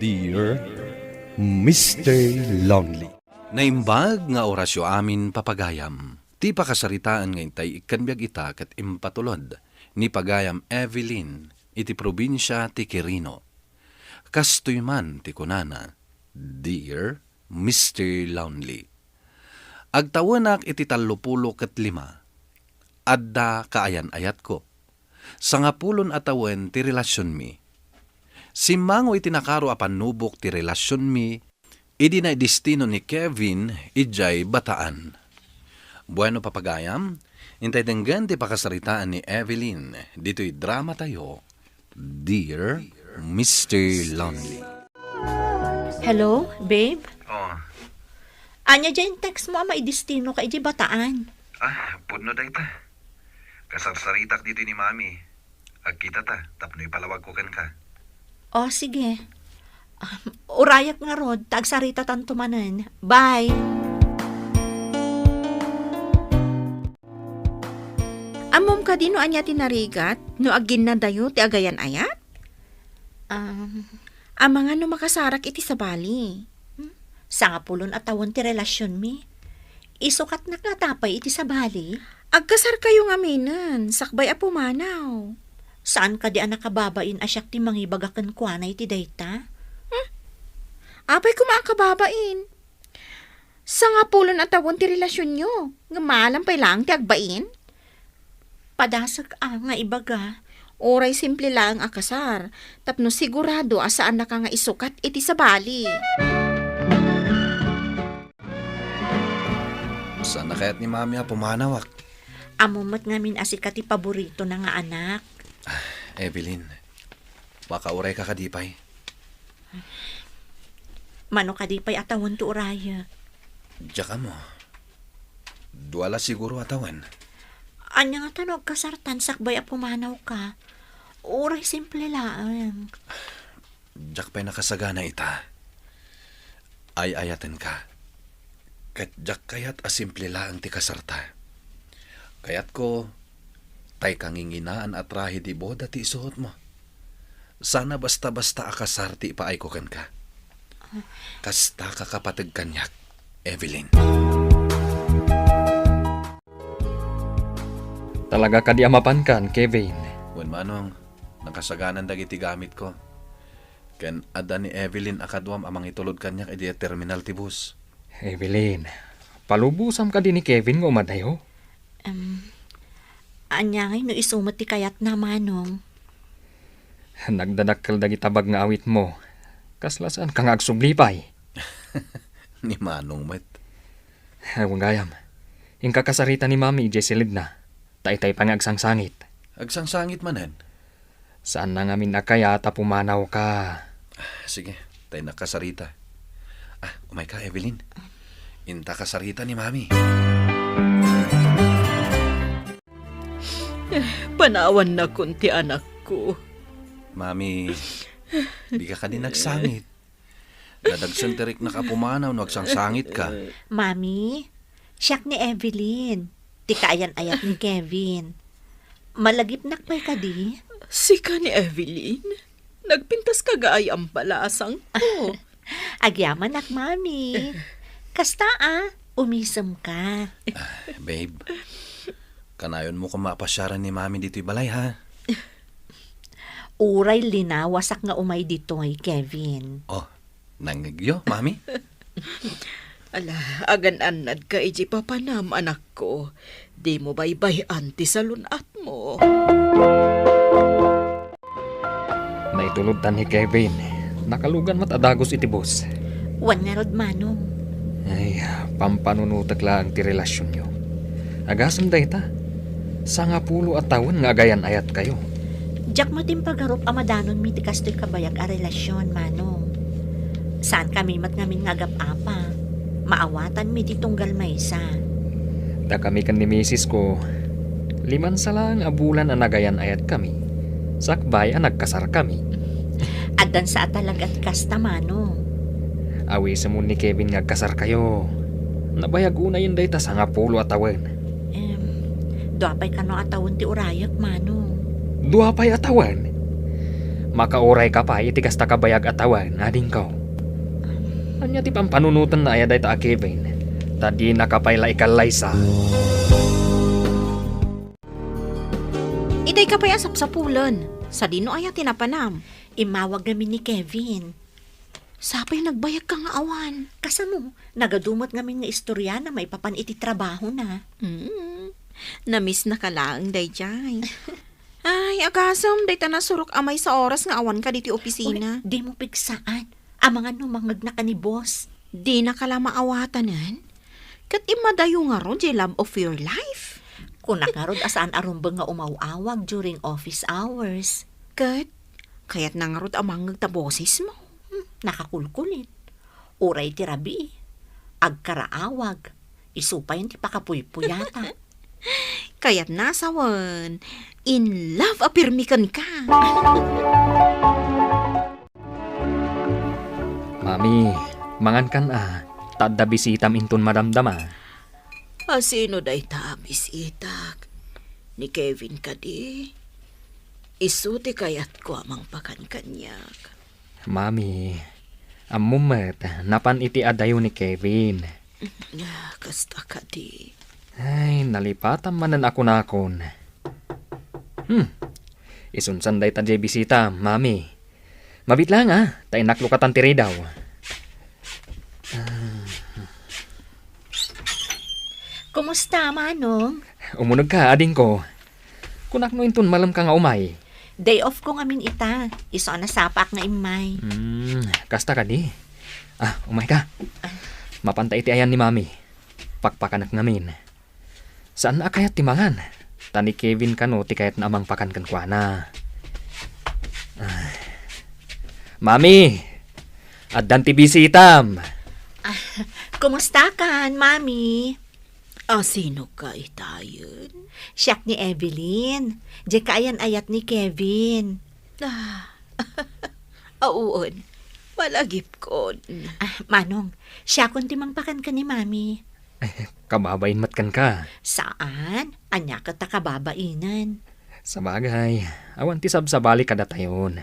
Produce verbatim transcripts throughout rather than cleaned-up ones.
Dear Mister Lonely. Naimbag nga orasyo amin, papagayam. Ti pakasaritaan nga intay ikkan biag ita ket impatulod ni pagayam Evelyn iti probinsia ti Quirino. Kastoy man ti kunana, Dear Mister Lonely. Agtawenak iti tallopulo ket lima. Adda kaayan-ayatko. Sangapulon a tawen ti relasionmi. Simmango iti nakaro a pannubok ti relasionmi idi naidestino ni Kevin idiay Bataan. Bueno, papagayam, intay denggen ti pakasaritaan ni Evelyn ditoy dramatayo, Dear Mister Lonely. Hello, babe? Oh. Ania diay text mo a maidestino ka idiay Bataan? Ah, pudno dayta. Kasarsaritak ditoy ni Mami. Agkitata tapno ipalawagko kenka. Oh, sige. Um, urayak ngarud, ta agsaritatanto manen. Bye! Ammom kadi no ania ti narigat no agginnadayo ti agayan-ayat? Um, Amangan no makasarak iti sabali. Hmm? Sangapulon a tawen ti relasionmi. Isukatnak ngata pay iti sabali? Agkasarkayo ngaminen, sakbay a pumanaw. Saan kadi a nakababain a siak ti mangibaga kenkuana iti dayta? Hmm? Apay koma a kababain? Sangapulon a tawen ti relasionyo, ngem maalam pay laeng ti agbain? Padasek a nga ibaga. Uray simple laeng a kasar, tapno sigurado a saannaka nga isukat iti sabali. Saan a kayat ni Mami a pumanawak? Ammom met ngamin a sika ti paboritona nga anak. Ah, Evelyn, makaurayka kadi pay? Mano kadi pay a tawen ti urayak? Diak ammo. Dua la siguro a tawen. Ania ngata no agkasartan sakbay a pumanawka? Uray simple laeng. Diak pay nakasagana ita. Ay-ayatenka. Ket diak kayat a simple laeng ti kasarta. Kayatko, tay kanginginaan a trahe di boda ti isuotmo. Saan a basta-basta a kasar ti ipaayko kenka. Kasta ka kapateg kaniak, Evelyn. Talaga kadi a mapankan, Kevin? Wen, Manong, nakasaganan dagiti gamitko. Ken adda ni Evelyn a kaduam a mangitulod kaniak idiay terminal ti bus. Evelyn, palubosam kadi ni Kevin nga umadayo? Em, ania ngay no isu met ti kayatna, Manong? Nagdadakkel dagiti tabag nga awitmo. Kasla saanka nga agsubli pay. Ni Manong met. Ay, wen gayam. Inka kasarita ni Mami idiay silidna. Ta itay pay nga agsangsangit. Agsangsangit manen? Saanna ngamin a kayat a pumanawka. Ah, sige, tay nakasarita. Ah, umayka, Evelyn. Inta kasarita ni Mami. Panawannakon ti anakko. Mami, dika kadi nagsangit. Nadagsen ti riknak a pumanaw no agsangsangitka. Mami, siak ni Evelyn, ti kaayan-ayat ni Kevin. Malagipnak pay kadi? Sika ni Evelyn? Nagpintaska gaayam bala a sangko. Agyamanak, Mami. Kasta a, umisemka. Ah, babe, kanayonmo koma a pasiaren ni Mami ditoy balay, ha? Uray linawasak nga umay ditoy, Kevin. Oh, nangngegyo, Mami? Ala, agan-annadka iti papanam, anakko. Dimo baybay-an ti salun-atmo. Naitulodtan ni Kevin. Nakalugan met a dagus iti bus. Wen ngarud, Manong. Ay, pampanunotek laeng ti relasionyo. Agasem dayta, sangapulo a tawen nga agayan-ayatkayo. Diak met impagarup a madanonmi ti kastoy kabayag a relasion, Manong. Saankami met ngamin nga agap-apa. Maawatanmi ti tunggal maysa. Dakami ken ni misisko, limansa laeng a bulan a nagayan-ayatkami, sakbay a nagkasarkami. Addansa a talaga ti kasta, Manong. Awisemon ni Kevin nga agkasarkayo. Nabayag unayen dayta sangapulo a tawen. Em, dua pay kano a tawen ti urayak, Manong. Dua pay a tawen? Makaurayka pay iti kasta kabayag a tawen, adingko. Ania ti pampanunotenna aya dayta a Kevin? Ta dinaka pay la ikallaysa. Itay ka pay a sapsapulen. Sadino aya ti napanam? Immawag ngamin ni Kevin. Sapay nagbayagka nga awan. Kasano? Nagadu met ngamin nga istoriana maipapan iti trabahona. Hmm. Namiss na ka laeng daydiay. Ay, agasem, dayta nasurok a maysa oras nga awanka ditoy opisina. Uy, dimo pigsaan. Amangan no mangngegna ka ni boss. Dinaka la maawatanen? Ket immadayo ngarud diay love of your life. Kunak ngarud a saan a rumbeng nga umaw-awag during office hours. Ket kayatna ngarud a mangngeg ta bosesmo. Hmm, nakakulkulit. Uray ti rabii, agkaraawag, isu pay ti pakapuypuyata. Kayatna sawen, in love a pirmi kenka. Mami, mangankan a, ta adda bisitam inton madamdama. A sino dayta a bisitak? Ni Kevin kadi? Isu ti kayatko a mangpakan kaniak. Mami, ammom met, napan iti adayo ni Kevin. Ah, kasta kadi. Ay, nalipatam manen a kunakon. Hmm, isunsan dayta diay bisita, Mami. Mabiit laeng a, ta innak lukatan ti ridaw. Kumusta, Manong? Umunegka, adingko. Kunak no inton malemka nga umay. Day off ko ngamin ita. Isu a nasapaak nga immay. Hmm, kasta kadi. Ah, umayka. Mapanta iti ayan ni Mami. Pakpakanek ngamin. Saan a kayat ti mangan. Ta ni Kevin kano ti kayatna a mangpakan kenkuana. Ah. Mami! Addan ti bisitam! Ah, kumusta kan, Mami? A sino ka itayen? Siak ni Evelyn. Diay kaayan-ayat ni Kevin. Ah, awan. Malagipkon. Ah, Manong, siakon ti mangpakan ken ni Mami. Kababain met kenka. Saan? Ania ket ta kababainen? Sabagay, awan ti sabsabali kadatayon.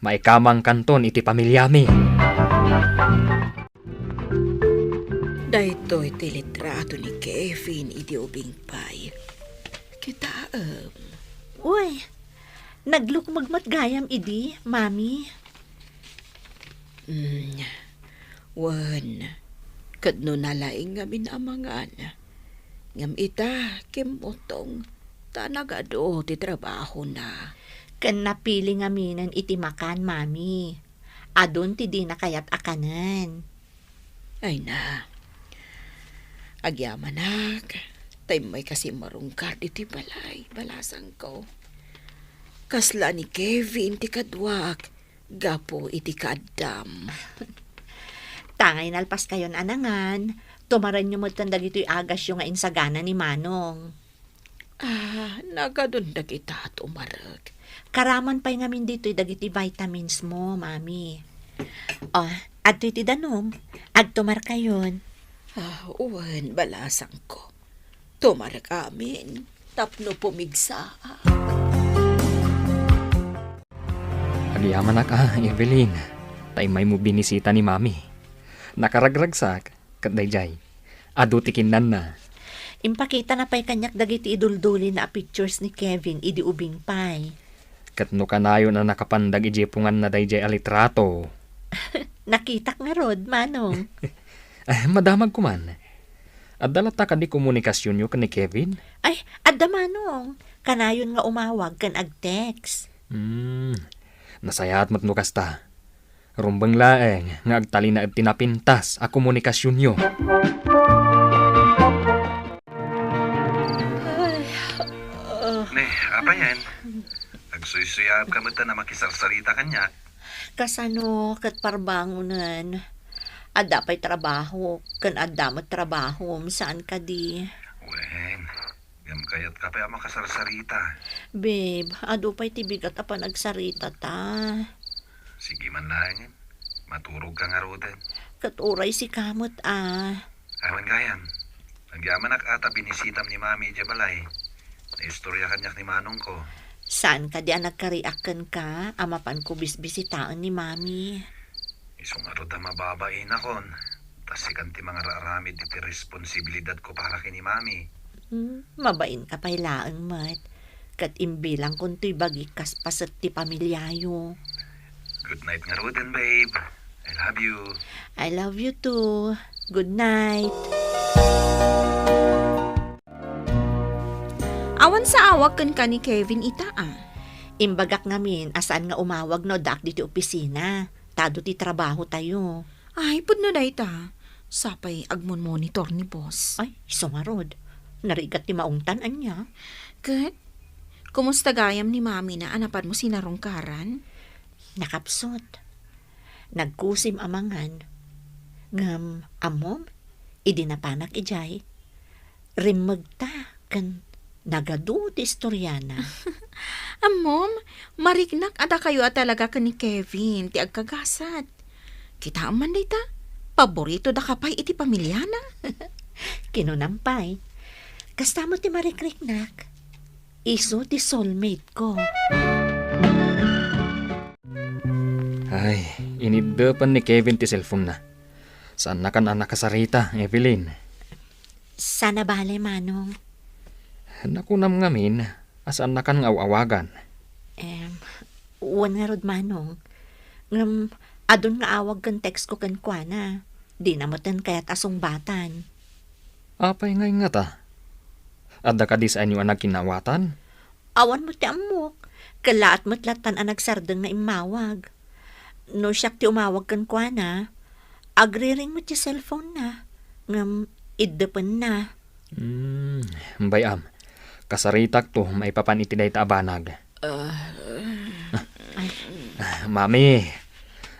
Maikamangkanton iti pamiliami. Daytoy ti litrato ni Kevin idi ubing pay. Kitaem. Uy, naglukmeg met gayam idi, Mami. Mm, wen, ket no nalaing ngamin a mangan, ngem ita, kimmutong, ta nagadu ti trabahona. Ken napili ngaminen iti makan, Mami. Adun ti dina kayat a kanen. Ay na. Agyamanak, ta immayka simmarungkar ditoy balay, balasangko. Kasla ni Kevin ti kaduak, gapu iti kaaddam. Tangay nalpaskayon a nangan, tumarenyo metten dagitoy agasyo nga insagana ni Manong. Ah, nagadun dagita tumarek. Karaman pay ngamin ditoy dagiti vitamins mo, Mami. Oh, adtoy ti danum. Agtumarkayon. Ah, wen, balasangko. Tumarek amin tapno pumigsa. Agyamanak a, Evelyn. Ta immaymo binisita ni Mami. Nakaragragsak. Ket daydiay, adu ti kinnanna. Impakitana pay kaniak dagiti iduldulina a pictures ni Kevin idi ubing pay. Ket no kanayon a nakapandag idiay punganna daydiay a litrato. Nakitak ngarud, Manong. Eh, madamag koman. Adda latta kadi komunikasionyo ken ni Kevin? Ay, adda, Manong. Kanayon nga umawag ken ag-text. Hmm, nasayaat met no kasta. Rumbeng laeng nga agtalinaed ti napintas a komunikasionyo. Ay, ah. Ne, apayen? Agsuysuyaabka met a makisarsarita kaniak. Kasano ket parbangonen? Adda pay trabaho, ken adda met trabahom, saan kadi? Wen, ngem kayatka pay a makasarsarita. Babe, adu pay ti bigat a panagsaritata. Sige man laengen. Maturogka ngaruden. Ket uray sika met a. Awan gayam. Agyamanak a ta binisitam ni Mami idiay balay. Naistorya kaniak ni manongko. Saan kadi a nagkariak kenka a mapanko bisbisitaen ni Mami? Isu ngarud a mababainakon, ta sikan ti mangararamid iti responsibilidatko para ken ni Mami. Hmm, mabainka pay laeng met. Ket imbilangkon toy bagik kas paset ti pamiliayo. Good night ngaruden, babe. I love you. I love you too. Good night. Awan saawak kenka ni Kevin ita, a? Imbagak ngamin a saan nga umawag no addaak ditoy opisina. Ta adu ti trabahotayo. Ay, pudno dayta. Sapay agmon-monitor ni boss. Ay, isu ngarud. Narigat ti maungtan, ania? Ket, kumusta gayam ni mamina a napanmo sinarungkaran? Nakapsut. Nagkusim a mangan. Ngem, ammom, idi napanak idiay, rimmegta ken nagadu ti istoriana. Ammom, mariknak a dakayo a talaga ken ni Kevin ti agkagasat. Kitaem man dayta, paboritodaka pay iti pamiliana. Kinunam pay, kasta met ti marikriknak. Isu ti soulmate ko. Ay, iniddepen ni Kevin ti cellphone-na. Saannakan a nakasarita, Evelyn. Saan a bale, Manong. Nakunam ngamin a saannakan nga aw-awagan. Em, wen ngarud, Manong. Ngem, adun nga awag ken text ko kenkuana. Dina metten kayat a sungbatan. Apay ngay ngata? Adda kadi saanyo a nagkinnaawatan? Awan met ti ammok. Kellaat met lattan a nagsardeng nga immawag. No siak ti umawag kenkuana, agriring met ti cellphone-na, ngem iddepenna. Hmm, bay-am. Kasaritakto maipapan iti dayta a banag. Ah. Ay. Ah, Mami,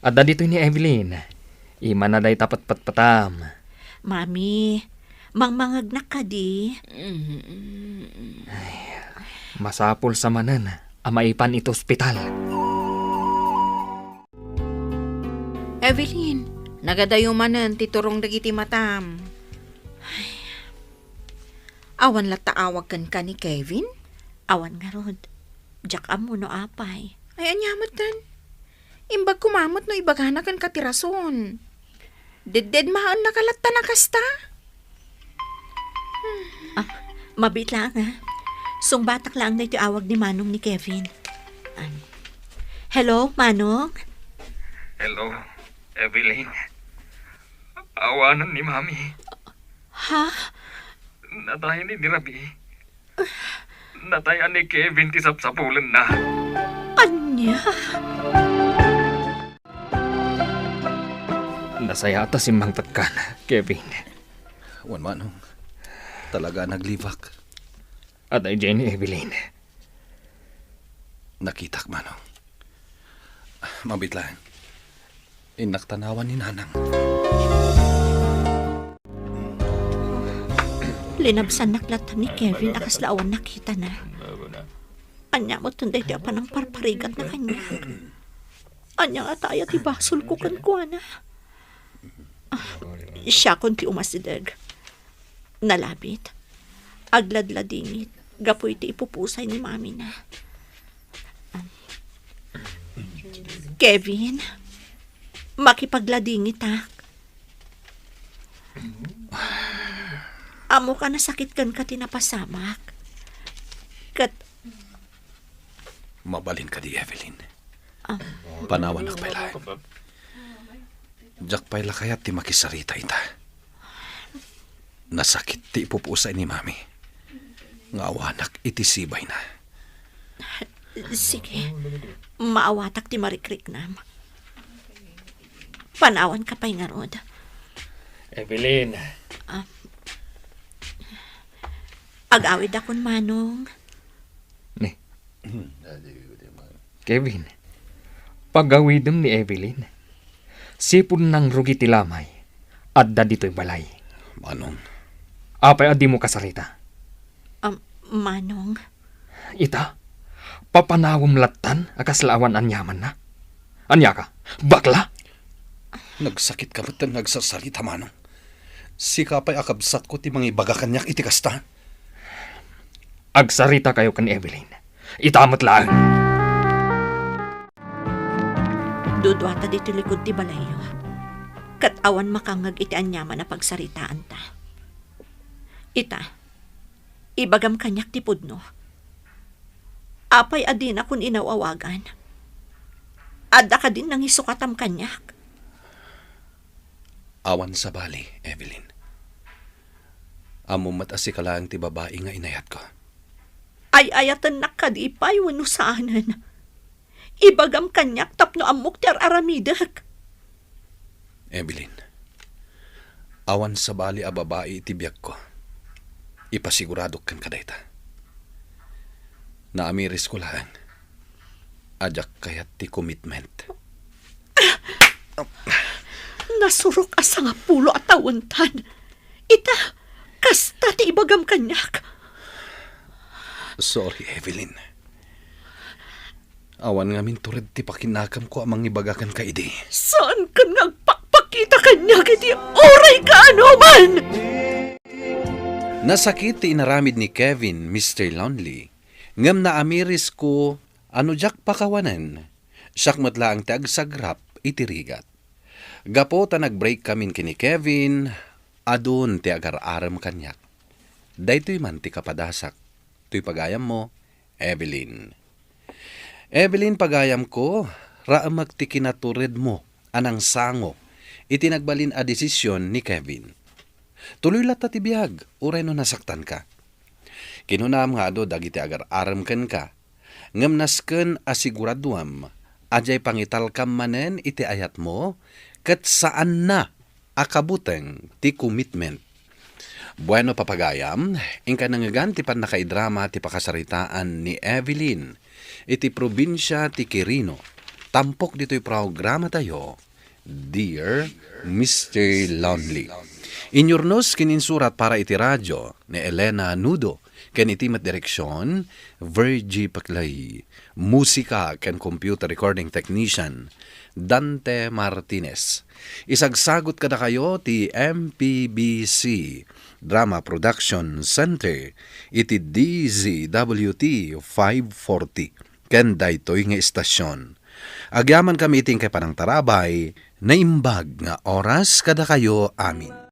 adda ditoy ni Evelyn. Imana dayta petpetpetam. Mami, mangmangegnak kadi? Ay, masapul sa manen a maipan iti ospital. Evelyn, nagadayo manen ti turong dagiti matam. Ay. Awan latta awag kenka ni Kevin? Awan ngarud. Diak ammo no apay. Ay, ania metten? Imbag koma met no ibagana kenka ti rason. Deddedmaennaka latta a kasta? Ah, mabiit laeng, ah. Sungbatak laeng daytoy awag ni Manong ni Kevin. An-, Hello, Manong? Hello, Evelyn. Awanen ni Mami. Ha? Natay ni, ni rabii. Natay a ni Kevin ti sapsapulenna. Ania? Nasayaat a simmangpetkan, Kevin. Wen, Manong. Talaga a naglibak. Adda idiay ni Evelyn? Nakitak, Manong. Mabiit laeng. Innak tanawan ni Nanang. Linabsannak latta ni Kevin a kasla awan nakitana. Ania metten daytoy a panangparparigatna kaniak? Ania ngata aya ti basolko kenkuana? Ah, siakon ti umasideg. Nalabit. Agladladingit gapu iti ipupusay ni mamina. Kevin, makipagladingitak. Ammok a nasakit kenka ti napasamak. Ket Mabalin kadi, Evelyn? Ah. Panawannak pay laeng. Diak pay la kayat ti makisarita ita. Nasakit ti ipupusay ni Mami nga awanak iti sibayna. Sige, maawatak ti marikriknam. Panawanka pay ngarud. Evelyn. Ah. Agawidakon, Manong. Ni. Kevin, pagawidem ni Evelyn. Sipud nangrugi ti lamay, adda ditoy balay. Manong. Apay a dimo kasarita? Am, Manong. Ita, papanawem lattan a kasla awan aniamanna? Aniaka? Bakla? Nagsakitka metten nga agsarsarita, Manong. Sika pay a kabsatko ti mangibaga kaniak iti kasta. Agsaritakayo ken Evelyn. Ita met laeng. Duduata ditoy likud ti balayyo, ket awan makangngeg iti aniaman a pagsaritaanta. Ita, ibagam kaniak ti pudno. Apay a dinakon inaw-awagan? Adda kadin nangisukatam kaniak? Awan sabali, Evelyn. Ammom met a sika laeng ti babai nga inayatko. Ay-ayatennak kadi pay wenno saanen? Ibagam kaniak tapno ammok ti ar-aramidek. Evelyn, awan sabali a babai iti biagko. Ipasiguradok kenka dayta. Naamirisko laeng a diak kayat ti commitment. Nasurok a sangapulo a tawentan. Ita, kasta ti ibagam kaniak. Sorry, Evelyn. Awan ngamin tured ti pakinakamko a mangibaga kenka idi. Saankan nga agpakpakita kaniak iti uray kaanoman! Nasakit ti inaramid ni Kevin, Mister Lonely, ngem naamirisko a no diak pakawanen, siak met laeng ti agsagrap iti rigat. Gapu ta nag-break kamin ken ni Kevin, adun ti agar-arem kaniak. Daytoy man ti kapadasak. Toy pagayammo, Evelyn. Evelyn, pagayamko, raamek ti kinaturedmo a nangsango iti nagbalin a desisyon ni Kevin. Tuloy latta ti biag, uray no nasaktanka. Kinunam nga adu dagiti agar-arem kenka, ngem nasken a siguraduam a diay pangitalkam manen iti ayatmo ket saanna a kabuteng ti commitment. Bueno, papagayam, inka nangngegan ti pannakaidrama ti pakasaritaan ni Evelyn iti probinsia ti Quirino, tampok ditoy programatayo, Dear Mister Lonely. Inyurnos ken insurat para iti radio ni Elena Nudo, ken iti met direksion, Virgie Paclay. Musika ken computer recording technician, Dante Martinez. Isagsagot kadakayo ti M P B C Drama Production Center iti D Z W T five forty ken daytoy nga istasyon. Agyamankami iti inkay panangtarabay, naimbag nga oras kadakayo amin.